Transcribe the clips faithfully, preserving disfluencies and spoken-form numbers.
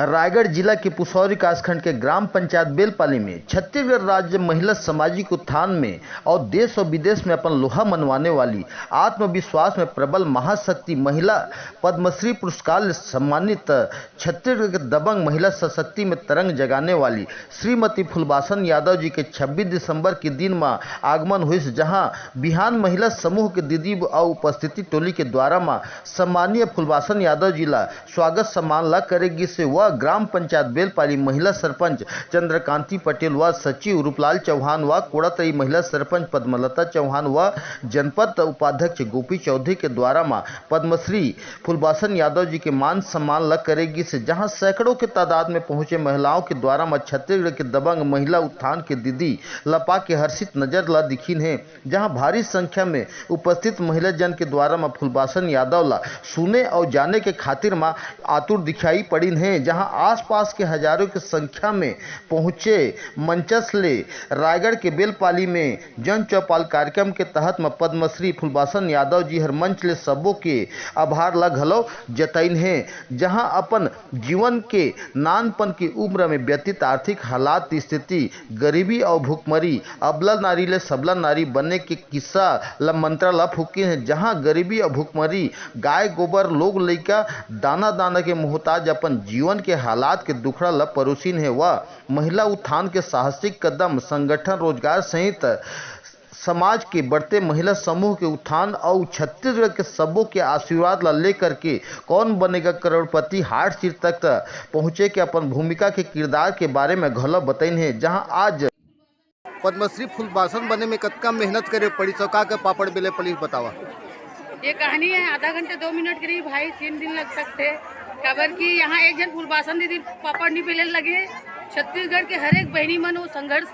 रायगढ़ जिला के पुसौरी कासखंड के ग्राम पंचायत बेलपाली में छत्तीसगढ़ राज्य महिला सामाजिक उत्थान में और देश और विदेश में अपन लोहा मनवाने वाली, आत्मविश्वास में प्रबल महाशक्ति महिला, पद्मश्री पुरस्कार ले सम्मानित, छत्तीसगढ़ के दबंग महिला सशक्ति में तरंग जगाने वाली श्रीमती फुलबासन यादव जी के छब्बीस दिसंबर के दिन म आगमन होइस, जहां बिहान महिला समूह के दीदी अउ उपस्थिति टोली के द्वारा म सम्मानीय फुलबासन यादव जी ला स्वागत सम्मान ला करे गिस हे। व ग्राम पंचायत बेलपाली महिला सरपंच चंद्रकांति पटेल व सचिव रूपलाल चौहान व कोड़ातरी महिला सरपंच पद्मलता चौहान व जनपद उपाध्यक्ष गोपी चौधरी के द्वारा म पद्मश्री फुलबासन यादव जी के मान सम्मान ला करे गिस हे, जहां सैकड़ों के तादाद में पहुंचे महिलाओं के द्वारा म छत्तीसगढ़ के दबंग महिला उत्थान के दीदी लपा के हर्षित नजर ला दिखिन हे। जहां भारी संख्या में उपस्थित महिला जन के द्वारा म फुलबासन यादव ला सुने और जाने के खातिर म आतुर दिखाई पड़िन हे, जहां आसपास के हजारों के संख्या में पहुंचे मंचस ले रायगढ़ के बेलपाली में जन चौपाल कार्यक्रम के तहत म पद्मश्री फुलबासन यादव जी हर मंच ले सबो के आभार ला घलो जतइन हे, जहां अपन जीवन के नानपन की उम्र में व्यतीत आर्थिक हालात, स्थिति, गरीबी और भुखमरी, अबला नारी ले सबला नारी बने के किस्सा ल मंत्रा ल फूकिन हे, जहां गरीबी और भुखमरी, गाय गोबर, लोग लइका, दाना दाना के मोहताज अपन जीवन के हालात के दुखड़ा ल परोसिन हे। व महिला उत्थान के साहसिक कदम, संगठन, रोजगार सहित समाज के बढ़ते महिला समूह के उत्थान अउ छत्तीसगढ़ के सबो के आशीर्वाद ला लेकर के कौन बनेगा करोड़पति हाट सीट तक पहुँचे के अपन भूमिका के किरदार के बारे में घलो बतइन हे, जहां आज पद्मश्री फुलबासन बने में कतका मेहनत करे पड़ी, चौका के पापड़ बेले पड़ी, बतावा। ये कहानी है आधा घंटे दो मिनट की नहीं भाई, तीन दिन लग सकते हैं। काबर कि यहाँ एक जन फुलबासन दीदी पापड़ नहीं बेले लगे। छत्तीसगढ़ के हर एक बहिनी मन वो संघर्ष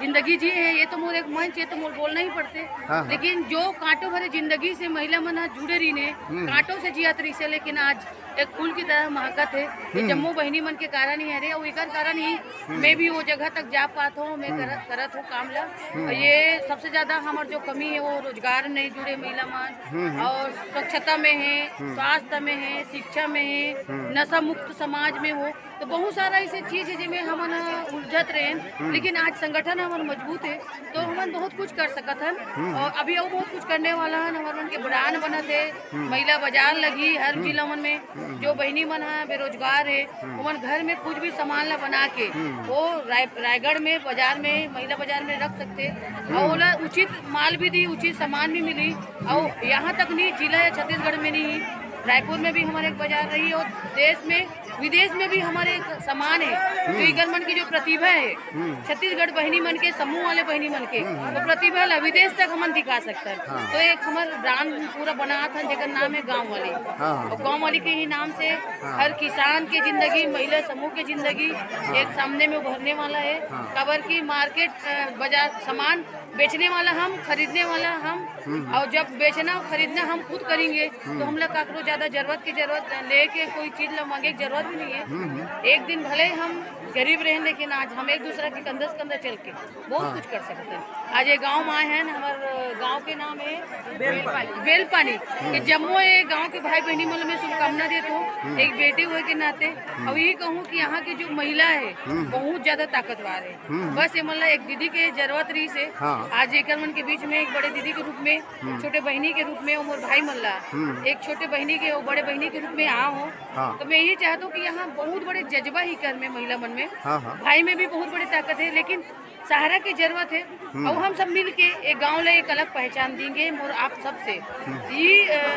जिंदगी जिए है। ये तो मोर एक मंच, ये तो मोर बोलना ही पड़ते। हाँ, हाँ। लेकिन जो कांटो भरे जिंदगी से महिला मन ह जुड़े रहिने, हम्म। कांटो से जियत रहिसे, लेकिन आज एक फूल की तरह महकत है। ये हम्म। जम्मो बहिनी मन के कारण ही हरे, अउ एकर कारण ही हम्म। मैं भी वो जगह तक जा पात हूँ, मैं हम्म। करत, करत हूँ काम ला। हम्म। और ये सबसे ज्यादा हमार जो कमी है वो रोजगार नहीं जुड़े महिला मन, हम्म, हम्म। और स्वच्छता में है, हम्म। स्वास्थ्य में है, शिक्षा में है, हम्म। नशा मुक्त समाज में हो, तो बहुत सारा ऐसे चीज है जिसमें हमन उलझत रहेन, हम्म। लेकिन आज संगठन हमन मजबूत है, तो हमन बहुत कुछ कर सकत हन। हम्म। और अभी और बहुत कुछ करने वाला हन। हमर मन के ब्रांड बनत है, हम्म। महिला बाजार लगी हर हम्म। जिला मन में। हम्म। जो बहिनी मन ह बेरोजगार है, हम्म। ओमन घर में कुछ भी सामान ला बना के हम्म। वो राय-, रायगढ़ में बाजार में, महिला बाजार में रख सकते। हम्म। और ओला उचित माल भी दी, उचित सामान भी मिली। और हम्म। यहाँ तक नहीं, जिला या छत्तीसगढ़ में नहीं, रायपुर में भी हमारे एक बाजार रही और देश में, विदेश में भी हमारे एक सामान है, जो हम्म। इकर मन की जो प्रतिभा है, हम्म। छत्तीसगढ़ बहिनी मन के, समूह वाले बहिनी मन के, हम्म, हम्म। वो प्रतिभा ला विदेश तक हमन दिखा सकथन। हाँ। तो एक हमर ब्रांड पूरा बनात हन, जेकर नाम है गांव वाली। हाँ, हाँ। और गांव वाली के ही नाम से हाँ। हर किसान के जिंदगी, महिला समूह के जिंदगी हाँ। एक सामने में उभरने वाला है। हाँ। काबर की मार्केट, अ, बाजार, सामान बेचने वाला हम, खरीदने वाला हम, हम्म। और जब बेचना और खरीदना हम खुद करेंगे, हम्म। तो हमला काकरो ज्यादा जरूरत की जरूरत, लेके कोई चीज ला मांगे की जरूरत भी नहीं है। हम्म, हम्म। एक दिन भले हम गरीब रहें, लेकिन आज हम एक दूसरा के कंधा से कंधा चल के बहुत हाँ। कुछ कर सकते हैं। आज ये गांव में आए हैं, हमारे गांव के नाम है बेलपानी। बेलपानी। हम्म। ये जम्मो ये गांव के भाई बहनी मन ला मैं शुभकामना देता हूँ, हम्म। एक बेटी होए के नाते। हम्म। और ये कहूँ कि यहाँ की जो महिला है, हम्म। बहुत ज्यादा ताकतवर है। हम्म। बस ये मन ला एक दीदी के जरूरत रही से। हाँ। आज एकर मन के बीच में एक बड़े दीदी के रूप में, हम्म। छोटे बहिनी के रूप में, और मोर भाई मन ला, हम्म। एक छोटे बहिनी के और बड़े बहिनी के रूप में आ हो। हाँ। तो मैं यही चाहता हूँ कि यहाँ बहुत बड़े जज्बा ही कर में, महिला मन में, हाँ, हाँ। भाई में भी बहुत बड़ी ताकत है, लेकिन सहारा की जरूरत है। हम्म। और हम सब मिल के एक गाँव ला एक अलग पहचान देंगे, मोर आप सबसे। हम्म। ये, अ,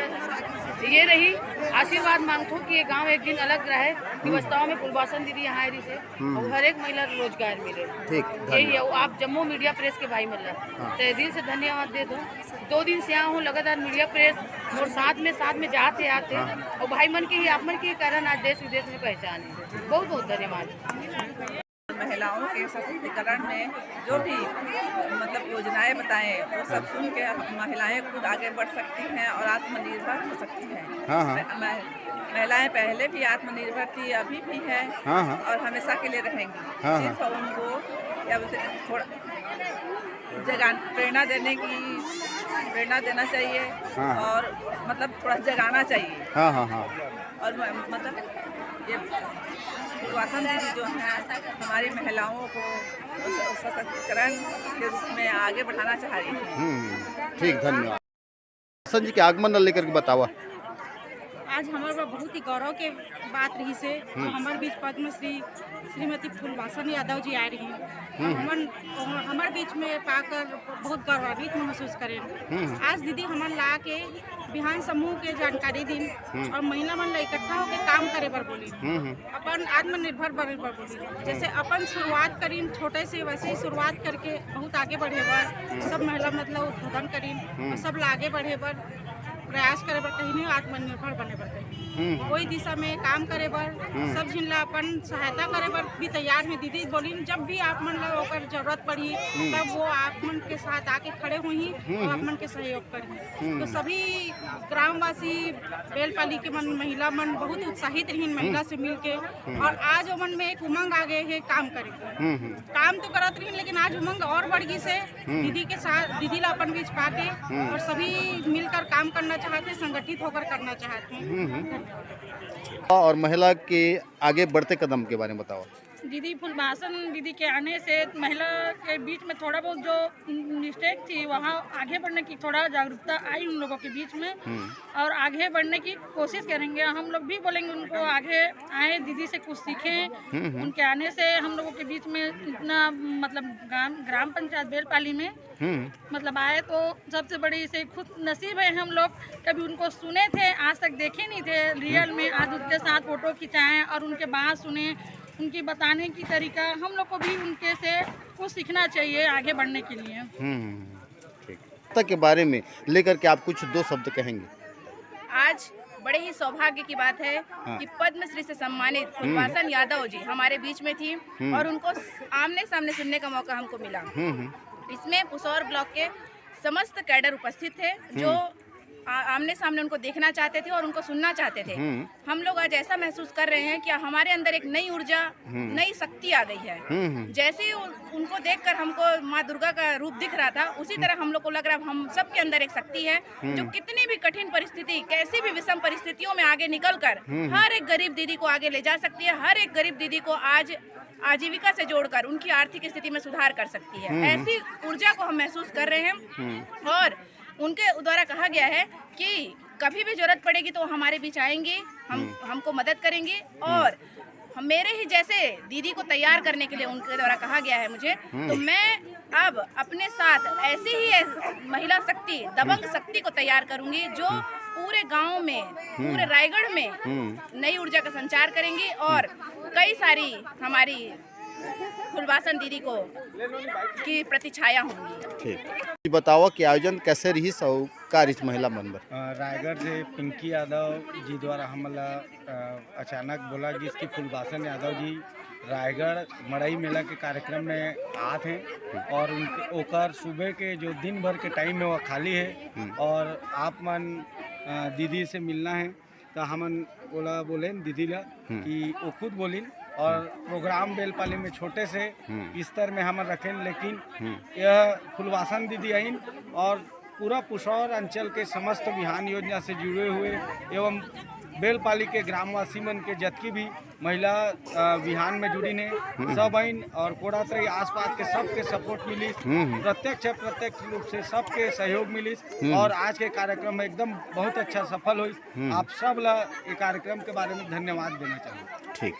ये रही आशीर्वाद मांगथो कि ये गांव एक दिन अलग रहे, कि हम्म। वास्तव में फुलबासन दीदी यहाँ आई रही से। हम्म। और हर एक महिला ला रोजगार मिले। ठीक, यही है। धन्यवाद। वो आप जम्मो मीडिया प्रेस के भाई मन ला हाँ। तहे दिल से धन्यवाद दे दो। दो दिन से यहाँ हूँ लगातार मीडिया प्रेस और साथ में, साथ में जाते आते हाँ। और भाई मन के ही, आप मन के ही कारण आज देश विदेश में पहचान है। बहुत बहुत धन्यवाद। महिलाओं के सशक्तिकरण में जो भी मतलब योजनाएं बताएं, वो सब सुन के महिलाएं खुद आगे बढ़ सकती हैं और आत्मनिर्भर हो सकती हैं। हाँ, हाँ। मैं, मैं, महिलाएं पहले भी आत्मनिर्भर थी, अभी भी हैं हाँ, हाँ। और हमेशा के लिए रहेंगी। हाँ, सिर्फ हाँ। उनको क्या बोलते हैं, थोड़ा जगा, प्रेरणा देने की, प्रेरणा देना चाहिए हाँ, हाँ। और मतलब थोड़ा जगाना चाहिए। हाँ, हाँ, हाँ। और म-, मतलब ये पुलवासन दीदी जो है, हमारी महिलाओं को सशक्तिकरण के रूप में आगे बढ़ाना चाह रही है। हम्म, ठीक, धन्यवाद। पुलवासन जी के आगमन ला लेकर के बतावा। आज हमारे बर बहुत ही गौरव के बात रहिस हे। हम्म। हमारे बीच पद्मश्री श्रीमती फुलवासन यादव जी आए रही। हम्म। हमन, हमर बीच में पाकर बहुत गौरवान्वित महसूस करें। हम्म। आज दीदी हमन ला के बिहान समूह के जानकारी दिन हम्म। और महिला मन ला इकट्ठा होके काम करे बर बोली। हम्म, हम्म। अपन आत्मनिर्भर बने बर बोली। जैसे अपन शुरुआत करीन छोटे से, वैसे ही शुरुआत करके बहुत आगे बढ़े बर हम्म। सब महिला मतलब उद्बोधन करीन हम्म। और सब ला आगे बढ़े बर प्रयास करे बर कहीं नहीं, आत्मनिर्भर बने बर कहीं। हम्म। कोई दिशा में काम करे बर हम्म। सब झिन ला अपन सहायता करे बर भी तैयार है। दीदी बोलिन जब भी आप मन ला ओकर जरूरत पड़ी हम्म। तब वो आप मन के साथ आके खड़े हुई हम्म। और आप मन के सहयोग करही। हम्म। तो सभी ग्रामवासी बेलपाली के मन, महिला मन बहुत उत्साहित रहिन महिला हम्म। से मिलके हम्म। और आज ओमन में एक उमंग आ गए है काम करे के। हम्म, हम्म। काम तो करत रहिन लेकिन आज उमंग और बढ़ गई से हम्म। दीदी के साथ, दीदी ला अपन बीच पाके हम्म। और सभी मिलकर काम करना चाहते हैं, संगठित होकर करना चाहते हैं। हम्म, हम्म। और महिला के आगे बढ़ते कदम के बारे में बताओ। दीदी फुलवासन दीदी के आने से महिला के बीच में थोड़ा बहुत जो मिस्टेक थी, वहाँ आगे बढ़ने की थोड़ा जागरूकता आई उन लोगों के बीच में हम्म। और आगे बढ़ने की कोशिश करेंगे। हम लोग भी बोलेंगे उनको आगे आए, दीदी से कुछ सीखें। हम्म, हम्म। उनके आने से हम लोगों के बीच में इतना मतलब ग्राम, ग्राम पंचायत बेलपाली में हम्म। मतलब आए तो सबसे बड़ी से खुश नसीब है हम लोग। कभी उनको सुने थे, आज तक देखे नहीं थे रियल में। आज उनके साथ फोटो खिंचाएं और उनके बात सुने, उनकी बताने की तरीका, हम लोग को भी उनके से कुछ सीखना चाहिए आगे बढ़ने के लिए। हम्म, ठीक। तक के बारे में लेकर के आप कुछ दो शब्द कहेंगे? आज बड़े ही सौभाग्य की बात है हाँ। कि पद्मश्री से सम्मानित हम्म। फुलवासन यादव जी हमारे बीच में थी हम्म। और उनको आमने सामने सुनने का मौका हमको मिला। हम्म, हम्म। इसमें पुसौर ब्लॉक के समस्त कैडर उपस्थित थे, जो हम्म। आ-, आमने सामने उनको देखना चाहते थे और उनको सुनना चाहते थे। हम्म। हम लोग आज ऐसा महसूस कर रहे हैं कि हमारे अंदर एक नई ऊर्जा, हम्म। नई शक्ति आ गई है। हम्म, हम्म। जैसे ही उन-, उनको देखकर हमको माँ दुर्गा का रूप दिख रहा था, उसी हम्म। तरह हम लोग को लग रहा है, हम सबके अंदर एक शक्ति है, हम्म। जो कितनी भी कठिन परिस्थिति, कैसी भी विषम परिस्थितियों में आगे निकलकर हम्म, हम्म। हर एक गरीब दीदी को आगे ले जा सकती है, हर एक गरीब दीदी को आज आजीविका से जोड़कर उनकी आर्थिक स्थिति में सुधार कर सकती है। हम्म, हम्म। ऐसी ऊर्जा को हम महसूस कर रहे हैं हम्म। और उनके द्वारा कहा गया है कि कभी भी जरूरत पड़ेगी तो हमारे बीच आएंगी, हम, हम्म। हमको मदद करेंगी हम्म। और हम, मेरे ही जैसे दीदी को तैयार करने के लिए उनके द्वारा कहा गया है मुझे, हम्म। तो मैं अब अपने साथ ऐसी ही ऐस-, महिला शक्ति, दबंग हम्म। शक्ति को तैयार करूंगी जो हम्म। पूरे गांव में, हम्म। पूरे रायगढ़ में हम्म। नई ऊर्जा का संचार करेंगी और हम्म। कई सारी हमारी फुलवासन दीदी को की प्रतिछाया होंगी। ठीक। ये बताओ कि आयोजन कैसे रहिस अउ का रहिस महिला मन बर? अ, रायगढ़ से पिंकी यादव जी द्वारा हमला, अ, अचानक बोला गिस कि फुलवासन यादव जी रायगढ़ मड़ई मेला के कार्यक्रम में आत हैं और उनके, ओकर सुबह के जो दिन भर के टाइम है वो खाली है हम्म। और आप मन, अ, दीदी से मिलना है। तो हमन ओला बोलेन दीदी ला हम्म। कि वो खुद बोलिन और हम्म। प्रोग्राम बेलपाली में छोटे से हम्म। स्तर में हमन रखेन, लेकिन हम्म। यह फुलवासन दीदी आइन और पूरा पुसौर अंचल के समस्त बिहान योजना से जुड़े हुए एवं बेलपाली के ग्रामवासी मन के जतकी भी महिला, अ, बिहान में जुड़िन हे, हम्म। सब आइन और कोड़ातरई आसपास के सबके सपोर्ट मिलिस। हम्म। प्रत्यक्ष अप्रत्यक्ष रूप से सबके सहयोग मिलिस हम्म। और आज के कार्यक्रम एकदम बहुत अच्छा सफल होइस। हम्म। आप सब ला ये कार्यक्रम के बारे में धन्यवाद देना चाहूँगा। ठीक।